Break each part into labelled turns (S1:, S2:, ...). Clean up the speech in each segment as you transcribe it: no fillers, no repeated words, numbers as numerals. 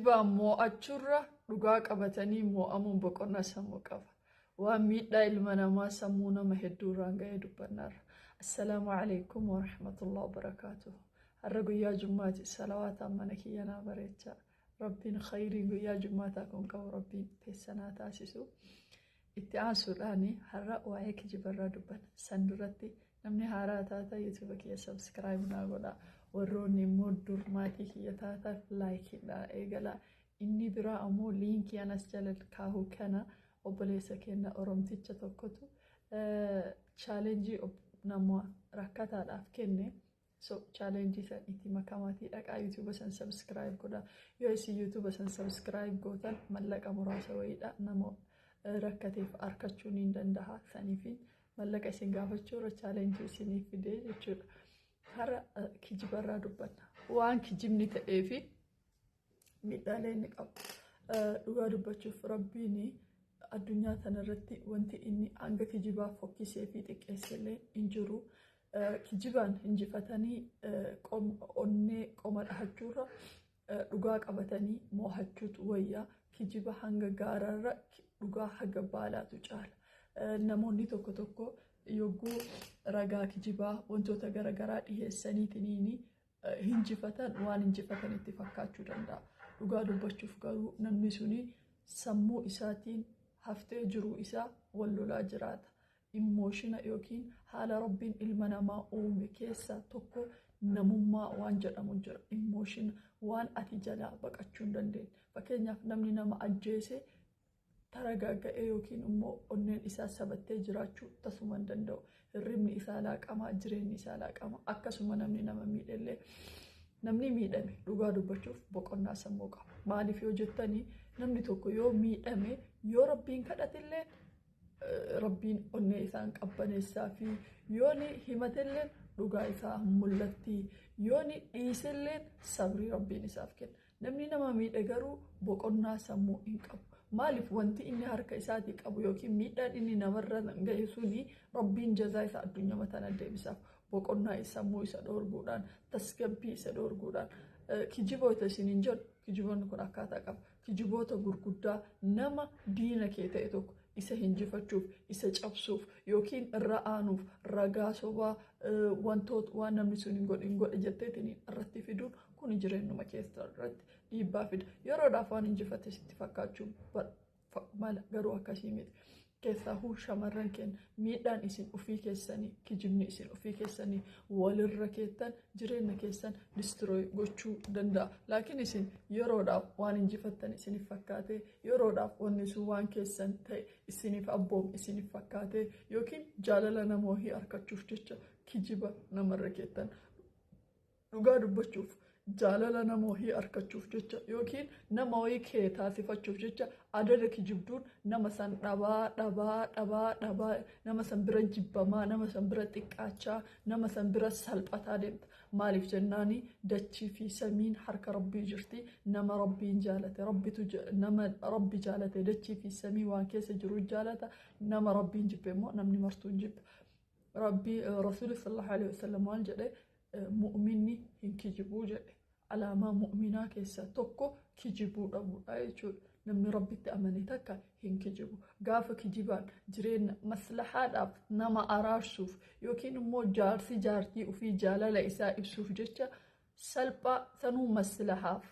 S1: Kijibaan moo'achuurra dhugaa qabatanii moo'amuun boqonnaa sammuu qaba. Waan miidhaa ilma namaa sammuu nama hedduu irraan ga'ee dubbannaarra. Assalaamu alaikum wa rahmatullahi wa barakaatuh. Har'a guyyaa Jummaati, salawaataan mana kiyya naa bareechaa. Rabbiin khayriin guyyaa Jummaataa kun qabu Rabbiin teessanaa taasisu. Itti aansuudhaan har'a waa'ee kijibarraa dubbanna. San duratti namni haaraa taata YouTube kiyya subscribe naa godhaa. Warroonni immoo dur maatii kiyya taatan like dhaa eegalaa. Inni biraa ammoo liinkii anas jala kaahu kana obboleessa keenya Oromticha tokkotu challenge nama rakkataadhaaf kenne. So challenge san itti makamaatii dhaqaa, YouTube san subscribe godhaa. Yoo isin YouTube san subscribe gootan, mallaqa muraasa wayiidha nama rakkateef argachuun hin danda'a. Saniifin mallaqa isin gaafachuu irra challenge isiniif fidee jechuudha. Har'a kijibarraa dubbanna. Waan kijibni ta'ee fi miidhaalee inni qabu. Dhugaa dubbachuuf, Rabbiin addunyaa tanarratti wanti inni hanga kijibaa fokkisee fi xiqqeessellee hin jiru. Kijibaan injifatanii onnee qoma dhahachuurra dhugaa qabatanii moo'achuutu wayyaa. Kijiba hanga gaararra dhugaa haga baalaatu caala. Namoonni tokko tokko yogguu ragaa kijibaa, wantoota garaagaraa dhiyeessaniitiniin hinjifatan, waan injifatan itti fakkaachuu danda'a. Dhugaa dubbachuuf garuu namni suni sammuu isaatiin haftee jiruu isaa wal lolaa jiraata. Emotion yookiin haala Rabbiin ilma namaa uume keessaa tokko namummaa waan jedhamu jira. Emotion waan ati jalaa baqachuu hin dandeenye. Fakkeenyaaf, namni nama ajjeese taragagga'ee yookiin immoo onneen isaa sabattee jiraachuu tasuma hin danda'u. Hirribni isaa laaqamaa, jireenyi isaa laaqama. Akkasuma namni nama miidhellee, namni miidhame dhugaa dubbachuuf boqonnaa sammuu qaba. Maaliif yoo jettanii, namni tokko yoo miidhame, yoo Rabbiin kadhatillee Rabbiin onnee isaan qabbaneessaa fi yoo ni himatellee dhugaa isaa mul'atti, yoo ni dhiisellee sabrii Rabbiin isaaf kenna. Namni nama miidhe garuu boqonnaa sammuu hin qabu. Maaliif? Wanti inni harka isaatii qabu yookiin miidhaan inni namarra gahe suni Rabbiin jazaa isaa addunyaa tana deebisaaf. Boqonnaa sammuu isa dhoorguudhaan, tasgabbii isa dhoorguudhaan. Kijiboota isiniin jedhu, kijiboonni kun akkaataa qaba. Kijiboota gurguddaa, nama diina kee ta'e tokko isa hinjifachuuf, isa cabsuuf yookiin irra aanuuf ragaa sobaa, wantoota waan namni sun hin godhin godhe jetteetiin irratti fiduun kun jireenyuma keessa irratti dhiibbaa fida. Yeroodhaaf waan injifate sitti fakkaachuu mala, garuu akkasii miti. Keessaahuu shamarran keenya, miidhaan isin ofii keessanii, kijibni isin ofii keessanii walirra keettan jireenya keessan destroy gochuu danda'a. Laakiin isin yeroodhaaf waan injifattan isiniif fakkaate, yeroodhaaf wanni sun waan keessan ta'e isiniif abboom isiniif fakkaate, yookiin jaalala nama wahii argachuuf jecha kijiba namarra keettan. Dhugaa dubbachuuf, jaalala nama wahii argachuuf jecha yookiin nama wahii kee taasifachuuf jecha adada kijibduun nama san dhabaa, dhabaa, dhabaa, dhabaa, nama san bira jibbamaa, nama san bira xiqqaachaa, nama san bira salphataa deemta. Maaliif jennaani, dachii fi samiin harka Rabbii jirti. Nama Rabbiin jaalate, Rabbitu nama Rabbi jaalate dachii fi samii waan keessa jiru jaalata. Nama Rabbiin jibbe immoo namni martuu hin jibba. Rabbii Rasuulli sallallahu alaihi wasallam waan jedhe, "Mu'minni hin kijibuu" jedhe. Alaamaa mu'minaa keessaa tokko kijibuu dhabuudha jechuudha. Namni Rabbitti amane takka hin kijibu. Gaafa kijibaan jireenya maslahaadhaaf, nama araarsuuf yookiin immoo jaarsi jaartii ofii jaalala isaa ibsuuf jecha, salphaa sanuu maslahaaf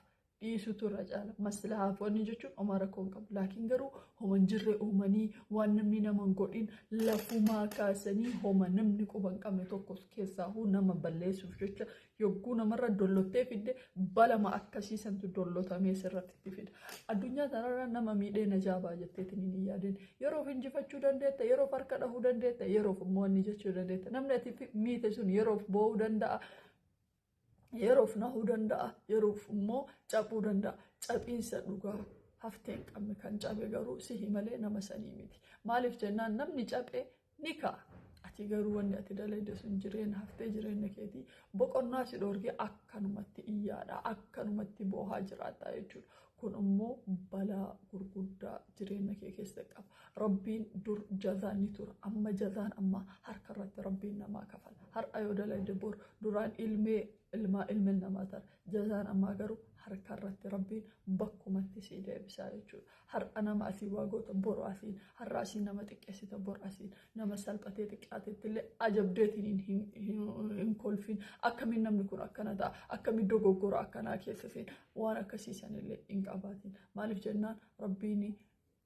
S1: dhiisutu irra caala. Maslahaaf wanni jechuun homaa rakkoo hin qabu. Laakiin garuu homa hin jirre uumanii, waan namni nama hin godhin lafumaa kaasanii, homa namni quba hin qabne tokko keessaahuu nama balleessuuf jecha yogguu namarra dollottee fidde, balama akkasiisantu dollotamee sirratti fida. Addunyaa tanarra nama miidhee najaabaa jetteetiin hin yaadin. Yeroof injifachuu dandeetta, yeroof harka dhahuu dandeetta, yeroof immoo wanni jechuu dandeetta. Namni ati miite sun yeroof boo'uu danda'a. Yeroof nahuu danda'a, yeroof immoo cabuu danda'a. Cabiinsa dhugaa haftee hin qabne kan cabe garuu sihi malee nama sanii miti. Maaliif jennaan, namni cabe ni ka'a. Ati garuu wanni ati dalagde sun jireenya haftee jireenya keetii boqonnaa si dhoorgee akkanumatti iyyaadha, akkanumatti boohaa jiraata jechuudha. Kun immoo balaa gurguddaa jireenya kee keessa qaba. Rabbiin dur jazaan ni tura. Amma jazaan amma harka irratti Rabbiin namaa kafala. Har'a yoo dalagde, bor duraan ilmee ilmaa ilmi namaa tara. Jazaan ammaa garuu harka irratti Rabbiin bakkuma sanitti sii deebisaa jechuudha. Har'a nama asii waa goota boru asiin, har'a asii nama xiqqeessita boru asiin, nama salphatee xiqqaatetti illee ajabdeetiin hin kolfin. Akkamiin namni kun akkana ta'a, akkamiin dogoggora akkanaa keessa seen, waan akkasiisanillee hin qabaatin. Maaliif jennaan Rabbiin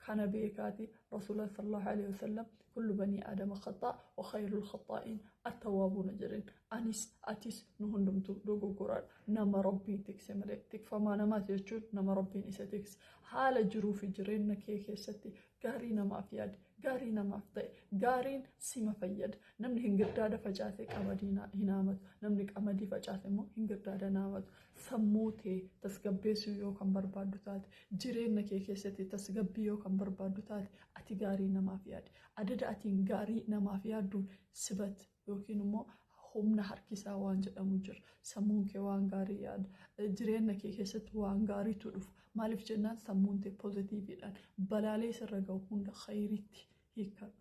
S1: kana beekaati Rasuula sallallahu alaihi wasallam kullu banii aadama khaxaa wa khayrul khaxaa'iin attawwaabuuna jedheen. Anis atis nu hundumtuu dogoggoraadha. Nama Rabbiin tikse malee tikfamaa namaati jechuun nama Rabbiin isa tikse. Haala jiruu fi jireenya kee keessatti gaarii namaaf yaadi, gaarii namaaf ta'e, gaariin sima fayyada. Namni hingirdaada facaase qamadii hin haamatu, namni qamadii facaase immoo hingirdaada hin haamatu. Sammuu tee tasgabbeessuu yoo kan barbaaddu taate, jireenya kee keessatti tasgabbii yoo kan barbaaddu taate, ati gaarii namaaf yaadi. Adada atiin gaarii namaaf yaadduun sibat yookiin immoo humna harkisaa waan jedhamu jira. Sammuun kee waan gaarii yaada. Jireenya kee keessatti waan gaariitu dhufa. Maaliif jennaan sammuun tee positiveiidhaan balaalee sirra gahu hunda khayriitti hiikkadhu.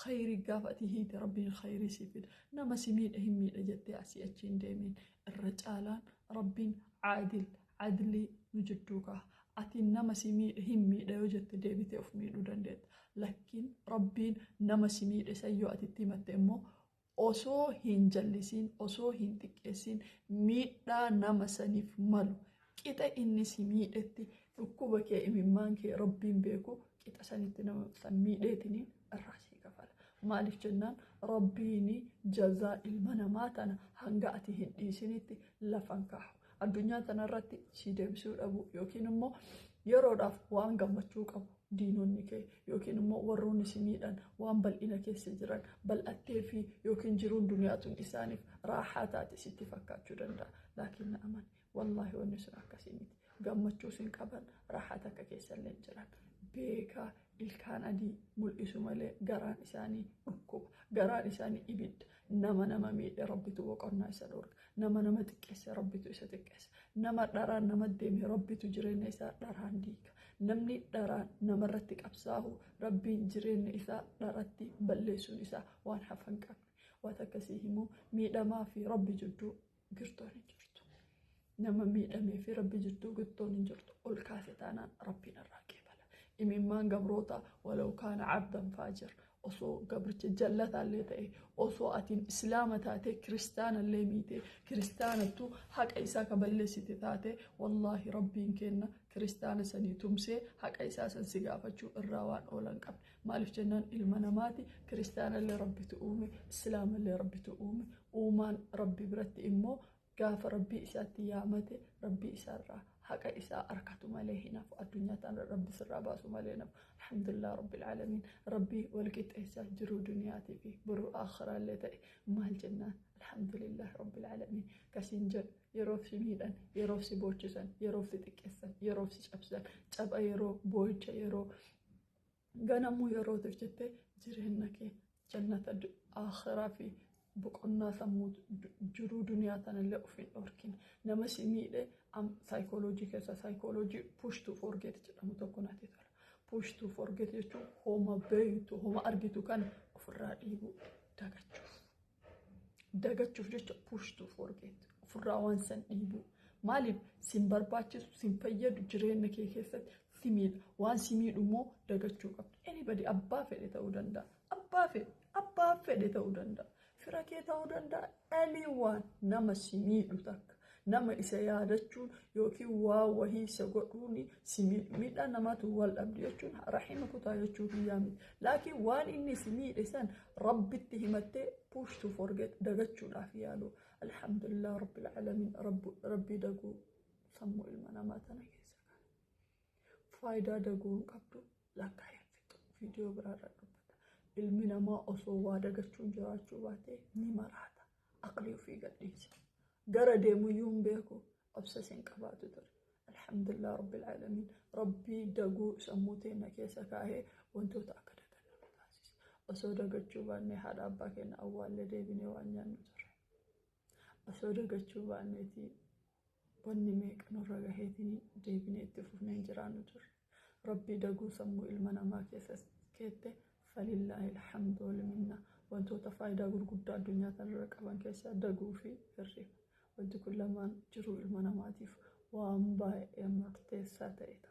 S1: Khayrii gaafa ati hiite Rabbiin khayrii sii fida. Nama si miidhe hin miidhe jettee asii achi hin deemin. Irra caalaan Rabbiin caadil, adlii nu jidduu kaha. Ati nama si miidhe hin miidhe yoo jette deebitee of miidhuu dandeetta. Lakkiin Rabbiin nama si miidhe san yoo ati itti himatte immoo osoo hin jallisiin, osoo hin xiqqeessin miidhaa nama saniif malu qixa inni si miidhetti dhukkuba kee imimmaan kee Rabbiin beeku qixa sanitti nama san miidheetiniin irraa sii kafala. Maaliif jennaan Rabbiin jazaa ilma namaa tana hanga ati hin dhiisinitti lafan kaahu. Addunyaa tanarratti si deebisuu dhabu yookiin immoo yeroodhaaf waan gammachuu qabu diinonni kee yookiin immoo warroonni si miidhan waan bal'ina keessa jiran bal'attee fi yookiin jiruun duniyaa tun isaaniif raaxaa taate sitti fakkaachuu danda'a. Laakiin na amani, wallaahi wanni sun akkasii miti. Gammachuu sin qaban, raaxaa takka keessa illee hin jiran. Beekaa ilkaan adii mul'isu malee garaan isaanii dhukkuba, garaan isaanii ibidda. Nama nama miidhe Rabbitu boqonnaa isa dhorka. Nama nama xiqqeesse Rabbitu isa xiqqeessa. Nama dharaan nama deeme Rabbitu jireenya isaa dharaan diiga. Namni dharaan namarratti qabsaa'u Rabbiin jireenya isaa dharatti balleessuun isaa waan hafa hin qabne. Waan akkasii himuu miidhamaa fi Rabbi jidduu girtoon hin jirtu. Nama miidhamee fi Rabbi jidduu girtoon hin jirtu. Ol kaase taanaan Rabbiin irraa qeebala. Imimmaan gabroota walau kaana abdan faajir, osoo gabricha jallataallee ta'e, osoo atiin islaama taate kiristaanallee miite, kiristaanattu haqa isaa ka balleessite taate, wallaahi Rabbiin kenna kiristaana sanii tumsee haqa isaa san si gaafachuu irraa waan oolan qabne. Maaliif jennaan ilma namaati, kiristaanallee Rabbitu uume, islaamallee Rabbitu uume. Uumaan Rabbi biratti immoo gaafa Rabbii isaatti yaamate Rabbii isaarraa haqa isaa arkatu malee hin hafu. Addunyaa tana Rabbi sirraa baasu malee hin hafu. Alhamdulillah rabbil aalamiin. Rabbii wal qixxeessaa jiruu duniyaatii fi boruu aakhiraallee ta'e maal jennaan, alhamdulillah rabbil aalamiin kasiin jedhu. Yeroof si miidhan, yeroof si boochisan, yeroof si xiqqeessan, yeroof si cabsan, capha yeroo, boo'icha yeroo, ganamuu yerootiif jettee jireenya kee jannata aakhiraa fi boqonnaa sammuu jiruu duniyaa tanallee of hin dhorkine. Nama si miidhe saayikooloojii keessa saayikooloojii push to forget jedhamu tokko natti tola. Push to forget jechuun homa beeytu, homa argitu kan ofirraa dhiibuu, dagachuuf. Dagachuuf jecha push to forget ofirraa waan san dhiibuu. Maaliif sin barbaachisu, sin fayyadu, jireenya kee keessatti si miidha. Waan si miidhu immoo dagachuu qabdu. Anybody abbaa fedhe ta'uu danda'a. Abbaa fedhe, abbaa fedhe ta'uu danda'a. Fira kee ta'uu danda'a. Anyone nama si miidhu takka. Nama isa yaadachuun yookiin waa wahii isa godhuun si miidhu. Miidhaan namaatu wal dhabdu jechuun rahima kutaa jechuu biyyaa miti. Laakiin waan inni si miidhe san Rabbitti himattee push to forget dagachuudhaaf yaalu. Alhamdulillah rabbil alamin. Rabbii daguu sammuu ilma namaa tana keessa kana. Faayidaa daguu hin qabdu lakkaa hin fixu. Viidiyoo biraarra dubbata. Ilmi namaa osoo waa dagachuun jiraachuu baate ni maraata. Aqlii ofii gadhiisa. Gara deemuyyuu hin beeku. Obsa sin qabaatu ture. Alhamdulillah rabbil alamin. Rabbii daguu sammuu teenya keessa kaahee wantoota akka dagannu nu taasisa. Osoo dagachuu baannee haadha abbaa keenya awwaallee deebinee waan nyaannu ture. Osoo dagachuu baanneetii wanni meeqa nurra gaheetiin deebinee itti fufnee hin jiraannu turre. Rabbii daguu sammuu ilma namaa keessa keette falillaahi alhamdu wal minna. Wantoota faayidaa gurguddaa addunyaa kanarra qaban keessaa daguu fi hirriba. Wanti kun lamaan jiruu ilma namaatiif waan baay'ee murteessaa ta'edha.